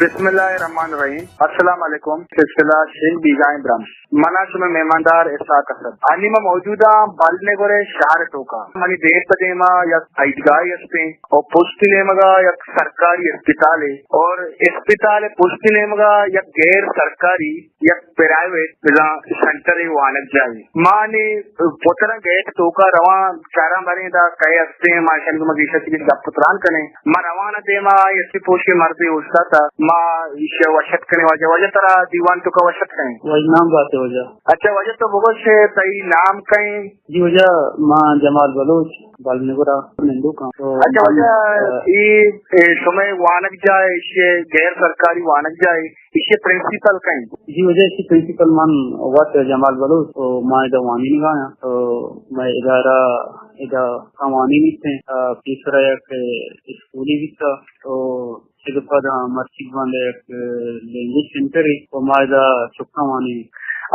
بسم اللہ الرحمن الرحیم۔ السلام علیکم۔ سلسلہ شنگ بیگائیں برمش۔ منا شمئے مہماندار اسحاق اسد۔ انی ما موجود آں بل نگور ءِ شہر ءِ توکا۔ منی دیم پہ دیما یک عیدگاہے استیں اور پشتی نیمگا یک سرکاری اسپتالے اور اسپتال ءِ پشتی نیمگا یک غیر سرکاری یک پرائیویٹ بزاں سنٹرے وانگجاہے۔ ما نی پتراں گیٹ توکا رواں، چاراں بریں دا کئے استیں، ما اشانی گوما گیشا چیزے گپ و تران کنیں۔ ما رواں دیما، آئی اسپی پوشیں مردے اوشتاتا، ما ایشی وش اتک کنیں۔ واجہ، واجہ ترا دیوان توکا وش اتک کنیں۔ واجہ نام باتے واجہ۔ اچھا واجہ تو بگوش تئی نام کئیں؟ جی واجہ، ما جمال بلوچ، بل نگورا نندوکاں۔ تو اچھا من، واجہ، آ، اے، اے شمئے وانگجاہ، ایشی غیر سرکاری وانگجاہ، ایشی پرنسپل کئیں؟ جی واجہ، ایشی پرنسپل من وت جمال بلوچ، تو ما ادا وانینگا آں، تو مئے ادارہ ادا قوانین استیں، آ، پیسرا یک اسکولے بیتا، تو چد پد ہاں مرچی بند یک لینگویج سینٹرے، تو ما ادا چکاں وانیں۔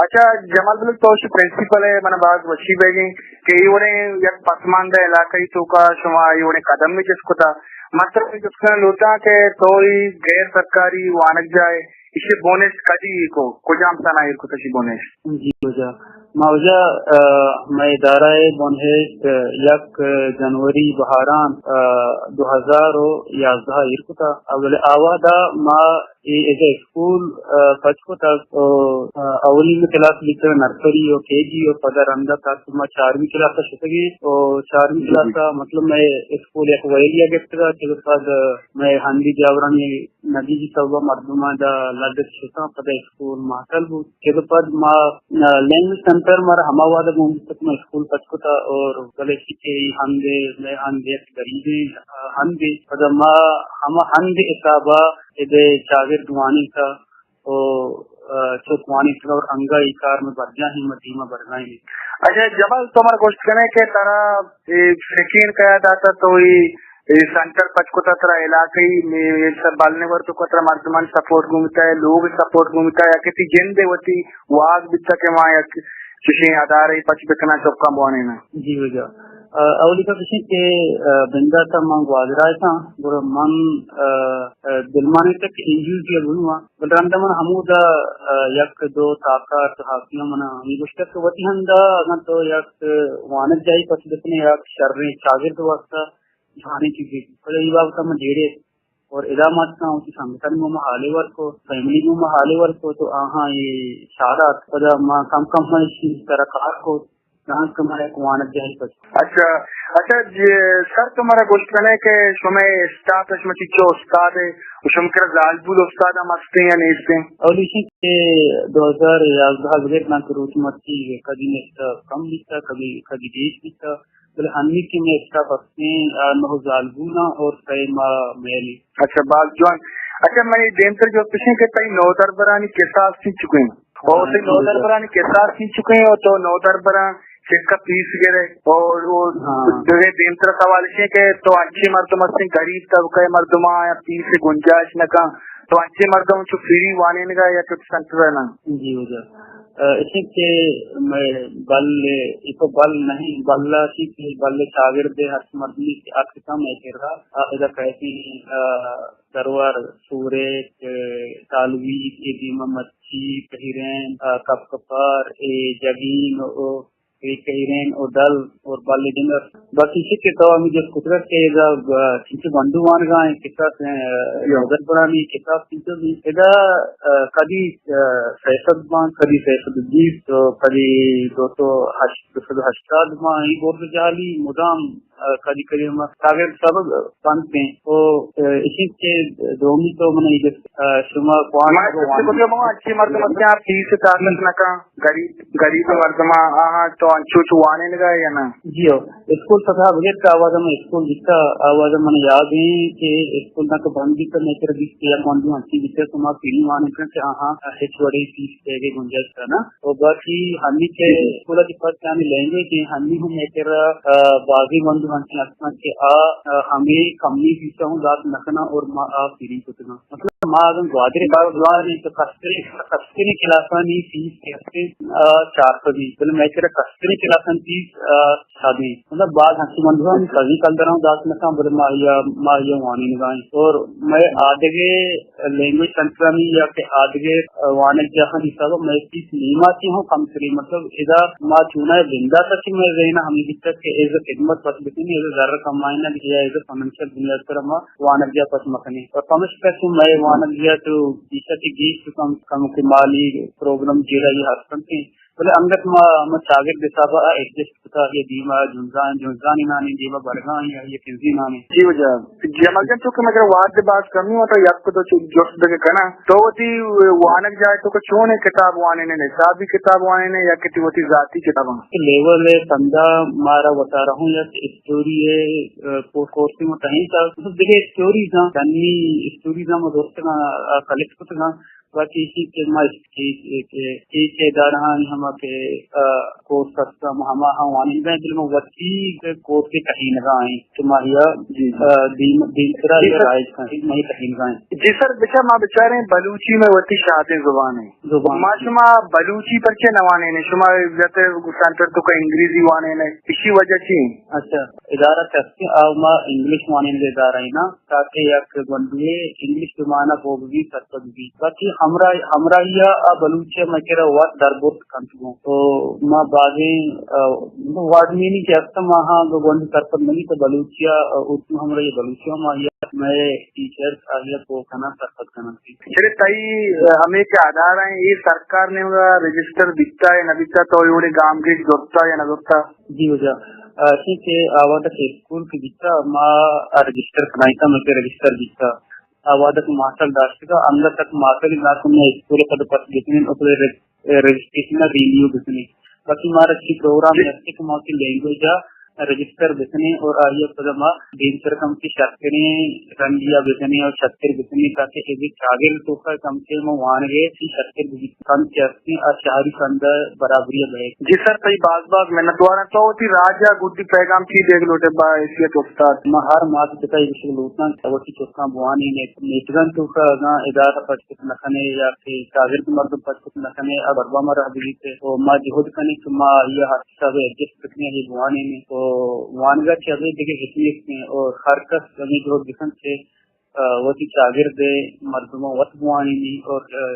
اچھا جمال بلوچ، تو ایشی پرنسپل ئے، منا باز وشی بیگیں کہ اے وڑیں یک پسماندہ علاقہ ءِ توکا شما اے وڑیں قدم جست کتا۔ من ترا جست کنگ لوٹاں کہ تو اے غیر سرکاری وانگجاہ ءِ ایشی بنیاد کدی کو، کجام سال ءَ ایر کتا ایشی بنیاد؟ جی واجہ، ما واجہ، آ، مئے ادارہ ءِ بنیاد، آ، یک جنوری بہاران، آ، دو ہزار و یازدہ ایر کتا۔ اول آوادا ما اے، ادا اسکول، آ، پچ کتگ، او، آ، اولی کلاس بیتگ نرسری و کے جی و پدا رندا تک ما چارمی کلاس ءَ شتگیں و چارمی کلاس ءَ مطلب مئے اسکول یک ویلی ءَ گپتگ ات، چد پد مئے ہندی جاورانی نبیگی سبب ءَ مردماں دا لڈ شتاں، پدا اسکول معطل بوت۔ چد پد ما، آ، لینگویج سینٹر مارا ہما وہد ءَ گون بیتگ، ما اسکول پچ کتا اور بلے چی کہ ہند، مئے ہند یک غریبیں، آ، ہندے، پدا ما ہما ہند حساب ءَ ادے چاگرد وانینتہ و، آ، چک وانینتہ اور انگہ اے کار مئے برجاہ ایں، مئے ٹیم ءَ برجاہ ایں۔ اچھا جمال، تو مارا گوشت کنے کہ ترا اے سکین کیا داتا، تو اے، اے سینٹر پچ کتا، ترا علاقہ ای مئے، اے سب بالنے ور تو ترا مردمان سپورٹ گون بیتا، لوگ سپورٹ گون بیتا، یا کہ تئی جند وتی واگ بیتا کہ ما یک چشیں ادارے پچ بکناں، چکاں بوانیناں؟ جی واجہ۔ آ، اولی گپ ایش اِنت کہ، آ، بندات ءَ من گوادر ءَ اتاں، گڑا من، آ، آ، دلمانیتگ کہ این جی اوز ءَ بنواں، بلے رند ءَ من ہمودا، آ، یک دو تاکار صحافیاں من ءَ ہمے گوشتگ کہ وتی ہند ءَ اگاں تو یک وانگجاہے پچ بکنے یک شریں چاگرد ءِ واستہ جوانیں چیزے، بلے اے بابت ءَ من جیڑے اور ادا ما اتکاں وتی سنگتانی گوما حالے ور کو، فیملی گوما حالے ور کو، تو آہاں اے شاد ات۔ پدا ما کم کم ما ایشی سرا کار کو، دانکہ ما یک وانگجاہے پچ۔ اچھا، اچھا، جی، سر تو مارا گوشت کنے کہ شمئے اسٹاف، شما چنچو استاد ئے، و شما کرا زالبول استاد ہم ہستیں یا نیستیں؟ اولی چیز کہ دو ہزار یازدہ بگر دانکہ روچ مرچی کدی اسٹاف کم بیتا، کدی، کدی گیش بیتا۔ بلے ہنی کہ مئے اسٹاف ہستیں، آ، نہ زالبولاں اور سئے ماہ میل۔ اچھا، باز جوان۔ اچھا، منی دیمتر جو پشیں کہ تئی نودربرانی کساس چی چکیں؟ اور تئی نودربرانی کساس چی چکیں اور تو نودربراں چکا پیس گرے اور، اور ہاں۔ دوئے دیمتر سوال اش کہ تو انچیں مردم ہستیں، غریب طبقہ مردماں یا پیس گنجائش نہ کن، تو انچیں مردم چو فری وانینگا یا تو سنٹر نہ؟ جی، واجہ۔ آ، ایش اِنت کہ مئے بل، اے تو بل نہ اِنت، بل ءَ چی کہ بل چاگرد ءِ ہر مردمے کہ اتکگ مئے کرا، آ، ادا کئیت، آ، درور، سوریک، آ، تالویک، اے دیما مچی، کہیرین، آ، کپ کپار، اے جگین، او، اے کہیرین، او ڈل، اور بل ڈنر۔ باقی ایش کہ تو ہمے جست کتگ کہ ادا، آ، چنچو گونڈو وانگا ایں، کساس، آ، نودربرانی کساس چنچو بی۔ ادا، آ، کدی، آ، سئے سد باں، کدی سئے سد بیست، تو کدی دو سد ہشت، دو سد ہشتاد باں، اے برز جہلی مدام، آ، کدی کدی ہما چاگرد سبب بنت ایں۔ تو، آ، ایش اِنت کہ دومی تو من اے جست، آ، شما کوان ما جست کتگ کہ ما انچیں مردم ہستیں، آ، پیس طاقت نہ کن، غریب، غریب مردماں، آہاں تو انچو چو وانینگا یا نہ؟ جی ہو، اسکول فتح بغیر کہ آواز من اسکول بیتا، آواز من یاد ایں کہ اسکول نہ تو بند بیتا، مئے کرا بیست یا گونڈو انچیں بیتا، تو ما فری وانینتاں کہ آہاں ہچ وڑیں پیس دیگے گنجائش نہ۔ و باقی ہنی کہ اسکول ءَ چہ پد کہ آنی لینگویج ایں، ہنی ہم مئے کرا، آ، بازیں گونڈو انچیں ہستاں کہ آ، آ، ہمے کمیں پیسا ہوں دات نہ کناں اور ما آ فری کتگاں۔ مطلب ما اگاں گوادر ءِ بارو بزانیں تو کستریں، کستریں کلاسانی فیس کہ ہستیں، آ، چار سدی، بلے مئے کرا کستریں کلاسانی فیس، آ، سدی۔ مطلب ہنچو من ہم سبھی کلدراں داشت نہ کن، بلے ما یا، ما یا وانینگا ایں۔ اور مئے آدگے لینگویج سینٹرانی یا کہ آدگے وانگجاہانی حساب ءَ مئے فیس نیما چی ہم کم تری، مطلب ادا ما چونائے بندات ءَ کہ مئے ذہن ءَ ہمیں بیتگ کہ ایز اے خدمت پس بکنی، ایز اے زر کمائنا یا ایز اے فنانشل بنیاد پر ما وانگجاہ پس مکنی۔ اور پمشکا کہ مئے وانگجاہ تو گیشا کہ گیش تو کم، کم کہ مالی پرابلم جیڑہ یہ ہستن کہ، بلے انگت ما، ما چاگرد حساب ءَ ایڈجسٹ کتا، یہ دیما جنزان، جنزانی نانی دیما برگان یا یہ کنزی نانی۔ جی وجہ۔ جمال جان، تو کہ مگر وارد باز کمی ہوتا، یک دو چو جست دگہ کنا۔ تو وتی وانگ جائے تو کہ چون ہے کتاب وانے نے، نصابی کتاب وانے نے یا کہ تی وتی ذاتی کتاب؟ لیول ہے سندا مارا وتارا ہوں یا اسٹوری ہے، ا، کو-، کورسی متحین تا، مطلب دگہ اسٹوریز ہاں، فنی اسٹوریز ہاں، ما دوستگاں، ا، کلیکٹ کتگاں۔ باقی ایشی کہ ما ایشی کہ، کہ، کہ ادارہ ہاں ہما کہ، ا، کورس ہستا، ما ہما ہاں وانندہ ہیں، بلے ما وتی کورس کے کہینگا ہیں کہ ما یا، جی، جی۔ ا، دیم، دیم کرا جی یا سر۔ رائج کا، ما یہ کہینگا ہیں۔ جی سر، بچا ما بچاریں بلوچی میں وتی شادیں زبان ہے۔ زبان۔ ما شما بلوچی پرچے نہ وانے نے؟ شما جاتے سینٹر تو کا انگریزی وانے نے، اسی وجہ چی؟ اچھا، ادارہ چستی آ ما انگلش وانندہ ادارہ ہے نا۔ تاکہ یک گونڈوے انگلش زبان ءَ بوگ بی، سرپد بی۔ باقی ہمراہ-، ہمراہی ءَ آ بلوچی ءَ مئے کرا وت دربرت کنت گوں۔ تو ما بازیں، ا، وارڈ مینی کہ است، ما ہاں گونڈو سرپد نہیں تو بلوچی ءَ، ا، اردو ہمراہی ءَ بلوچی ءَ ما یا مئے ٹیچر آئی ءَ کو کناں سرپد کناں۔ چرے تئی، ا، ہمیں کہ ادارہ ہیں، یہ سرکار نے رجسٹر بیتا ہے نہ بیتا، تو یوڑے گامگیج زرتا یا نہ زرتا؟ جی وجہ، ا، چونکہ آوات کہ اسکول کہ بیتا، ما رجسٹر کنائیتا، مئے کہ رجسٹر بیتا۔ آوات کہ ماسٹر داشتگا، انگت تک ماسٹر ناکو میں اسکول پد پس گتنین، اسے رج-، رجسٹریشن رینیو گتنین۔ باقی مارا چی پروگرام جی۔ ہستے کہ ما کی لینگویج رجسٹر بکنیں اور آئی ءَ پدا ما دیمتر کم کی شرتریں رنگیا بکنیں اور شرتر بکنیں تاکہ اے چاگرد توکا کم سے کم وانگے کی شرتر بکنیں کم سے کم آ شہری فنڈ برابری بئے۔ جی سر، تئی باز باز منتواراں۔ تو وتی راج ءَ گڈی پیغام چی دیگ لوٹے با حیثیت استاد؟ ما ہر مات پتا ءَ گوشگ لوٹاں کہ وتی چکاں بوانی نیٹ-، نیٹگاں توکا اگاں ادارہ پچ کت نہ کنے یا کہ چاگرد مردم پچ کت نہ کنے، اب اربا ما رہ بگیتے۔ تو ما جہد کنے کہ ما یہ ہر حساب ایڈجسٹ بکنیں، یہ بوانینیں۔ تو وانگا چہ ابید دگہ ہچ نیست ایں اور ہر کس ہمیں جہد بکن کہ، ا، وتی چاگرد ءِ مردماں وت بوانینی اور، ا،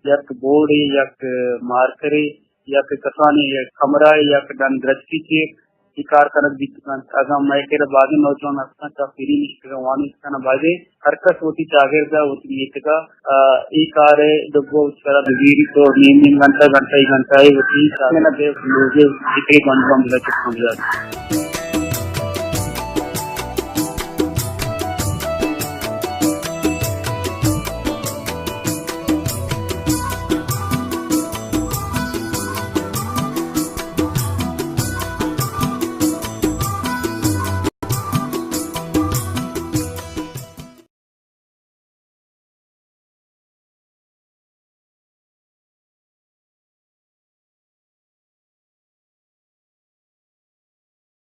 یک بورڈے، یک مارکرے، یک کسانیں یک کمرہ، یک ڈن درچکی چیر ای کار کنگ بیت کنت۔ اگاں مئے کرا بازیں نوجوان ہستن چہ فری نشتگاں وانینت کناں، بازیں ہر کس وتی چاگرد ءَ وتی میتگ ءَ، ا، اے کار ءِ ڈبہ ءَ سرا بزیری تو نیم نیم گھنٹہ، گھنٹہ ای گھنٹہ ءَ وتی چاگرد ءِ لوگ ءِ فکری بندوباں بلا چکاں بزاں۔